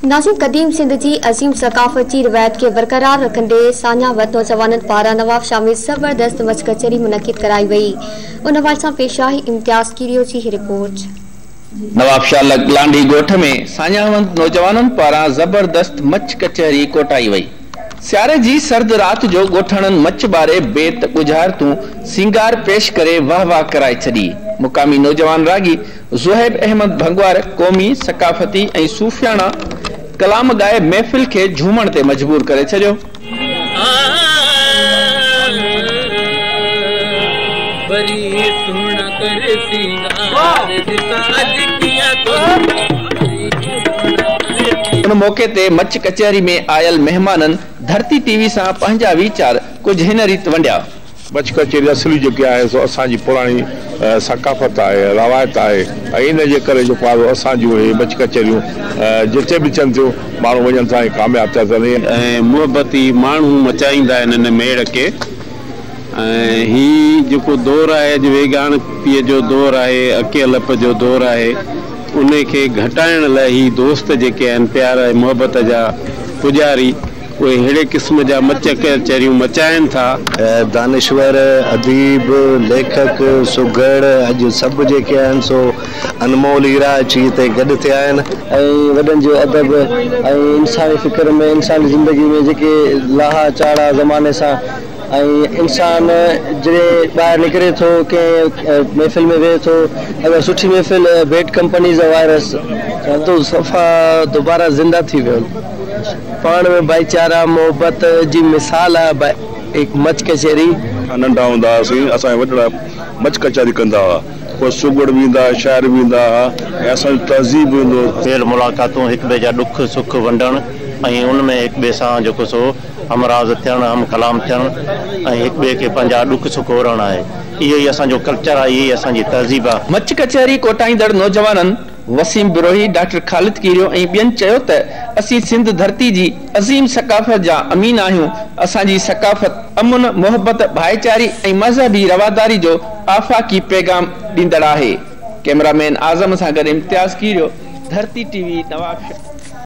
ناظرين قديم سنڌ جي عظيم ثقافت جي روايت کي برقرار رکندي ساڃاهه وند نوجوانن پاران نوابشاهه ۾ زبردست مچ ڪچهري منعقد ڪرائي وئي. ان حوالي سان پيش آهي امتياز ڪيريو جي هي رپورٽ. نوابشاهه لڳ لانڍي ڳوٺ ۾ ساڃاهه وند نوجوانن پاران زبردست مچ ڪچهري ڪوٺائي وئي. سياري جي سرد رات جو ڳوٺاڻن مچ ٻاري بيت، ڳجهارتون، سينگار پيش ڪري واهه واهه ڪرائي ڇڏي. مقامي نوجوان راڳي زوهيب احمد ڀنگوار قومي، ثقافتي ۽ صوفياڻا ڪلام ڳائي محفل کي جهومڻ تي مجبور ڪري ڇڏيو. ان موقعي تي مچ ڪچهري ۾ آيل مهمانن ڌرتي ٽي وي سان پنهنجا ويچار ڪجهه هن ريت ونڊيا. مچ ڪچهري اصلي جيڪي آهي سو اسان جي پراڻي ثقافت آهي، روايت آهي ۽ ان جي ڪري جيڪو آهي سو اسان جون اهي مچ ڪچهريون جتي به ٿين ٿيون ماڻهو وڃن ٿا ۽ ڪامياب ٿيا ٿن. ۽ محبتي ماڻهو مچائيندا آهن ان ميڙ کي ۽ هي جيڪو دور آهي اڄ ويڳاڻپيء جو دور آهي، اڪيلپ جو دور آهي، انهي کي گهٽائڻ لاء هي دوست جيڪي آهن پيار ۽ محبت جا پڄاري اهي ههڙي قسم جا مچ ڪچهريون مچائن ٿا. دانشور، اديب، ليکڪ، سگهڙ اڄ سڀ جيڪي آهن سو انمول هيرا اچي هتي گڏ ٿيا آهن. ۽ وڏن جو ادب ۽ انساني فڪر ۾ انساني زندگي ۾ جيڪي لاها چاڙها زماني سان ۽ انسان جڏهن ٻاهر نڪري ٿو ڪنهن محفل ۾ ويهي ٿو اگر سٺي محفل بيڊ ڪمپني از وائرس. دادو صفا دوباره زنده ٿي ويو پاڻ ۾ ڀائيچارا محبت جي مثال آهي هڪ مچ ڪچهري. اسان ننڍا هوندا هئاسين اسان جا وڏڙا مچ ڪچهري ڪندا هئا پوء سگهڙ به ايندا هئا شاعر به ايندا هئا ۽ اسان جو تهذيب به هوندو هو. ميل ملاقاتون هڪ ٻئي جا ڏک سک ونڊڻ ۽ ان ۾ هڪ ٻئي سان جيڪو سو هم راز ٿيڻ، هم ڪلام ٿيڻ ۽ هڪ ٻئي کي پنهنجا ڏک سک اورڻ آهي. اهو ئي اسان جو ڪلچر آهي، اهي ئي اسان جي تهذيب آهي. مچ ڪچهري ڪوٺائيندڙ نوجوانن وسيم بروهي، ڊاڪٽر خالد ڪيريو ۽ ٻين چيو ته اسين سنڌ ڌرتي جي عظيم ثقافت جا امين آهيون، اسان جي ثقافت امن، محبت، ڀائيچاري ۽ مذهبي رواداري جو آفاقي پيغام ڏيندڙ آهي. ڪئميرا مين اعظم سان گڏ امتياز ڪيريو، ڌرتي ٽي وي، نوابشاهه.